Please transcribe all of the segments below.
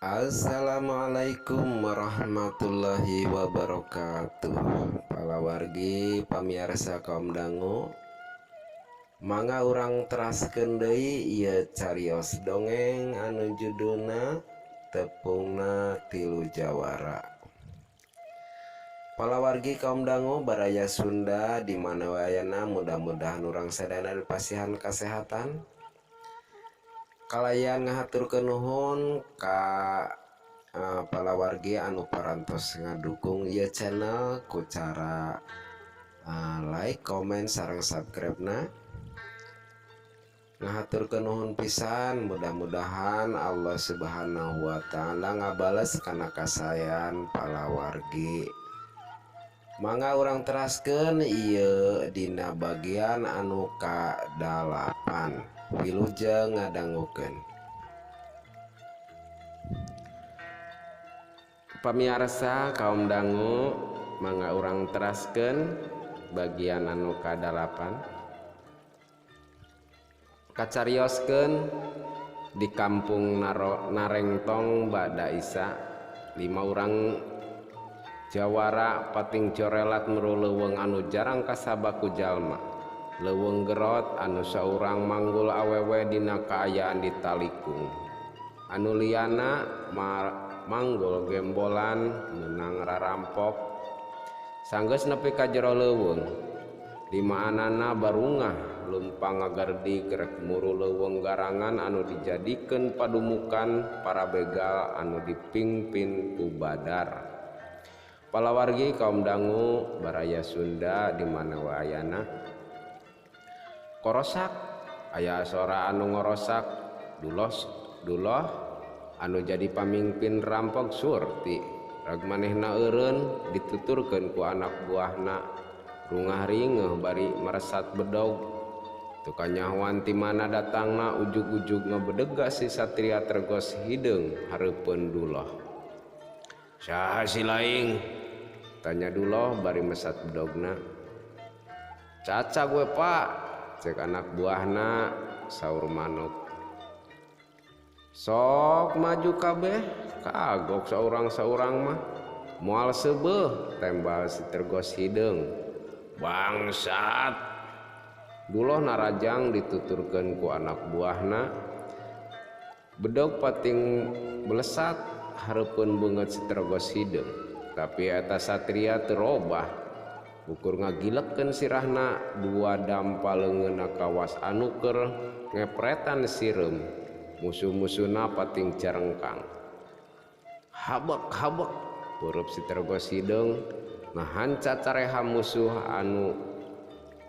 Assalamualaikum warahmatullahi wabarakatuh. Palawargi pamiarsa kaum dangu, mangga urang teraskeun deui ieu carios dongeng anu judulna Tepungna Tilu Jawara. Palawargi kaum dangu baraya Sunda di mana wae ayana, mudah-mudahan urang sadayana dipasihan kasehatan. Kalayan ngahaturkeun nuhun ka palawargi anu parantos ngadukung ieu channel ku cara like, komen, sareng subscribe-na. Ngahaturkeun nuhun pisan, mudah-mudahan Allah Subhanahu wa taala ngabales kana kasayan palawargi. Mangga urang teraskeun ieu dina bagian anu ka-8. Wilujeng ngadangukeun. Pamiarsa kaum dangu, mangga urang teraskeun bagian anu ka-8. Kacarioskeun di kampung Narengtong bada Isa, 5 urang jawara pating corelat muru leuweung anu jarang kasaba ku jalma. Leuweung gerot anu saurang manggul awewe dina kaayaan ditalikung. Anu liana manggul gembolan meunang rarampok. Sanggeus nepi ka jero leuweung, limaanana barungah lumpang ngagerdi rek muru leuweung garangan anu dijadikeun padumukan para begal anu dipingpin ku Badar. Palawargi kaum dangu baraya Sunda di mana wae ayana. Korosak aya sora anu ngorosak, duloh anu jadi pamingpin rampok Surti. Rag manehna eureun dituturkeun ku anak buahna, rungah ringeuh bari meresat bedog. Teu kanyahoan ti mana datangna ujug-ujug ngabedega si Satria Tergos hideung hareupeun duloh. Saha si laing? Tanya duloh bari mesat bedogna. Caca gue pak, cek anak buahna, saur manuk. Sok maju kabeh, kagok saurang-saurang mah. Moal seubeuh, tembal si Tergos hideung. Bangsat. Duloh narajang dituturkeun ku anak buahna. Bedog pating belesat hareupeun beungeut si Tergos hideung. Tapi eta satria teu robah. Ukur ngagilekeun sirahna dua dampa leungeunna kawas anu keur ngepretan sireum. Musuh-musuhna pating carengkang. Habek-habek peureub si Tergos hideung ngahanca careha musuh anu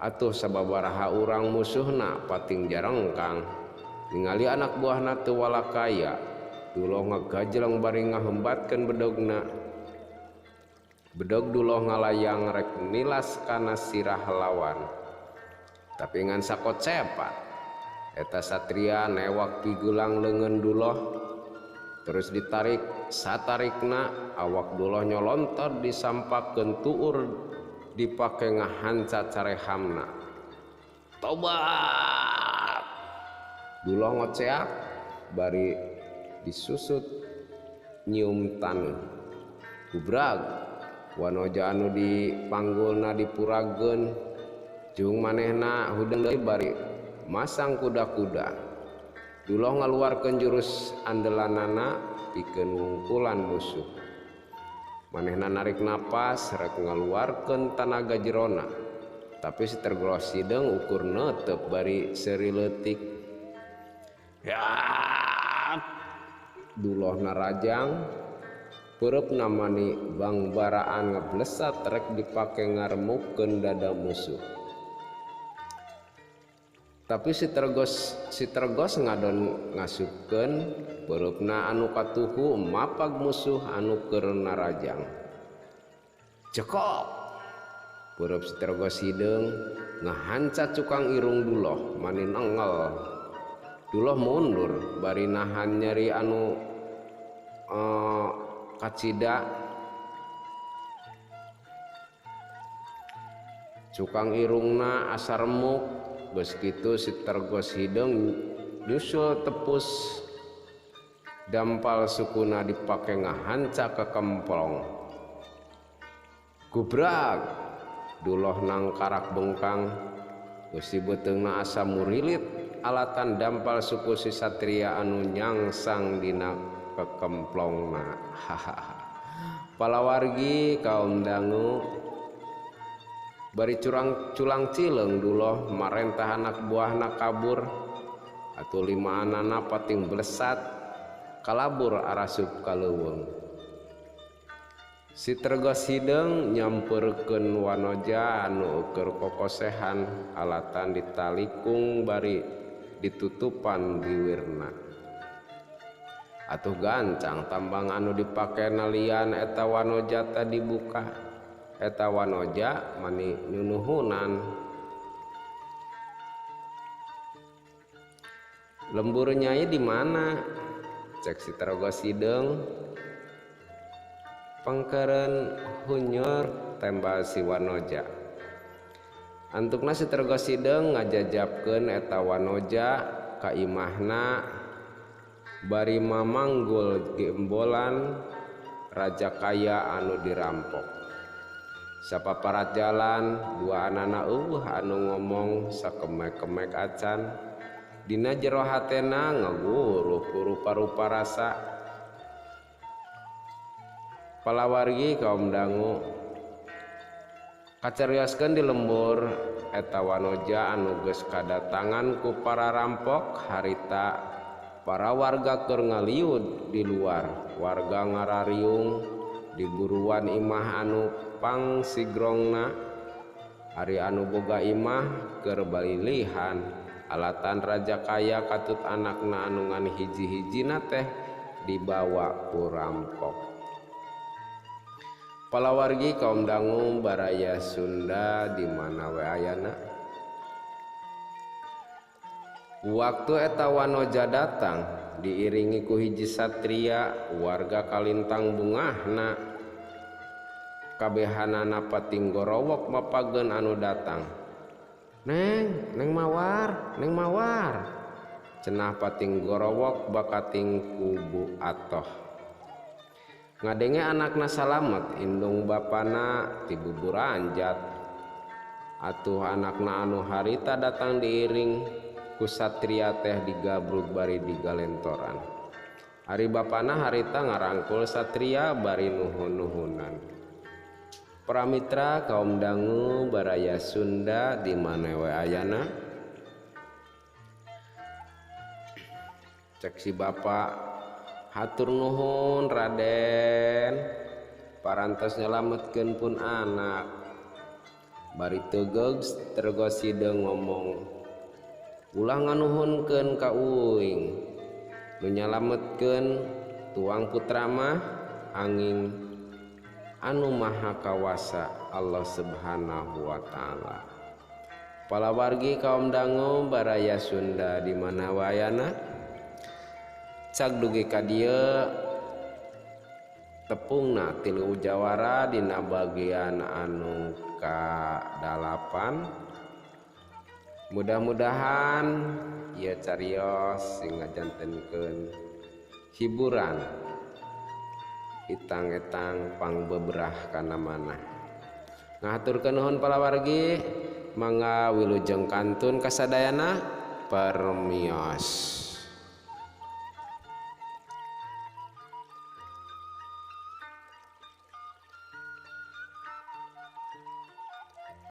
atuh sababaraha urang musuhna pating jarengkang. Ningali anak buahna teu walakaya, duloh ngagajleng bari ngahembatkeun bedogna. Bedog duloh ngalayang rek nilas kana sirah lawan. Tapi ngan sakocepat eta satria newak pigelang leungeun duloh, terus ditarik satarikna awak duloh nyolontor disampakeun tuur dipake ngahanca carehamna. Tobat! Duloh ngoceak bari disusut nyium taneuh. Gubrag wanoja anu dipanggulna dipurageun jeung manehna hudeng deui bari masang kuda-kuda. Duloh ngaluarkeun jurus andelanana pikeun wungkulan musuh. Manehna narik napas rek ngaluarkeun tanaga jerona, tapi si Tergos hideung ukur neuteup bari seuri leutik. Ya! Duloh narajang peureupna mani bangbaraan ngeblesat rek dipake ngaremukkeun dada musuh. Tapi si Tergos ngadon ngasupkeun peureupna anu katuhu mapag musuh anu keur narajang. Cekok! Peureub si Tergos hideung ngahanca cukang irung duloh mani nengel. Duloh mundur bari nahan nyeri anu kacida. Cukang irungna asa remuk. Geus kitu si Tergos hideung nyusul tepus Dampal sukuna dipake ngahanca ke kemplong. Gubrak duloh nangkarak bengkang. Gusti beuteungna asa murilit alatan dampal suku si satria anu nyangsang dina kekemplongna. Hahaha. Palawargi kaum dangu bari curang culang cileung duloh marentah anak buahna kabur atuh lima anana pating blesat kalabur arasup ka leuweung. Si Tergos Hideung nyampeurkeun wanoja anu keur kokosehan alatan ditalikung bari ditutupan giwirna. Atuh gancang tambang anu dipake nalian eta wanoja teh dibuka. Eta wanoja mani nyunuhunan. Lembur nyai di mana? Cek si Tergos Hideung. Pengkeren hunyur tembal si wanoja. Antukna si Tergos Hideung ngajajabkeun eta wanoja ka imahna bari mamanggul gembolan raja kaya anu dirampok. Sapaparat jalan dua anana eueuh anu ngomong sakemek-kemek acan. Dina jero hatena ngaguruh ku rupa-rupa rasa. Palawargi kaum dangu kacarioskeun di lembur eta wanoja anu geus kadatangan ku para rampok harita para warga keur ngaliud di luar. Warga ngarariung di buruan imah anu pangsigrongna. Ari anu boga imah keur balilihan alatan raja kaya katut anakna anu ngan hiji-hijina teh dibawa ku rampok. Palawargi kaum dangu baraya Sunda di mana we ayana. Waktu eta wanoja datang diiringi ku hiji satria warga kalintang bungahna. Kabehanana pating gorowok mapageun anu datang. Neng, neng mawar, neng mawar. Cenah pating gorowok bakating kubu atoh. Ngadenge anakna salamet indung bapana ti buburanjat. Atuh anakna anu harita datang diiring ku satria teh digabrug bari digalentoran. Ari bapana harita ngarangkul satria bari nuhun-nuhunan. Pramitra kaum dangu baraya Sunda di mana we ayana. Cek si bapak, hatur nuhun Raden, parantos nyelametkeun pun anak. Bari tegeug Tergos Hideung ngomong, ulah nganuhunkeun ka uing, nu nyalametkeun tuang putra mah angin anu maha kawasa Allah Subhanahu wa taala. Palawargi kaum dangu baraya Sunda di mana wayana. Cag dugi ka dieu tepungna tilu jawara dina bagian anu ka-8. Mudah-mudahan ieu carios sing ngajantenkeun hiburan itang-etang pangbeberah kana manah. Ngahaturkeun nuhun palawargi, mangga wilujeng kantun kasadayana permios.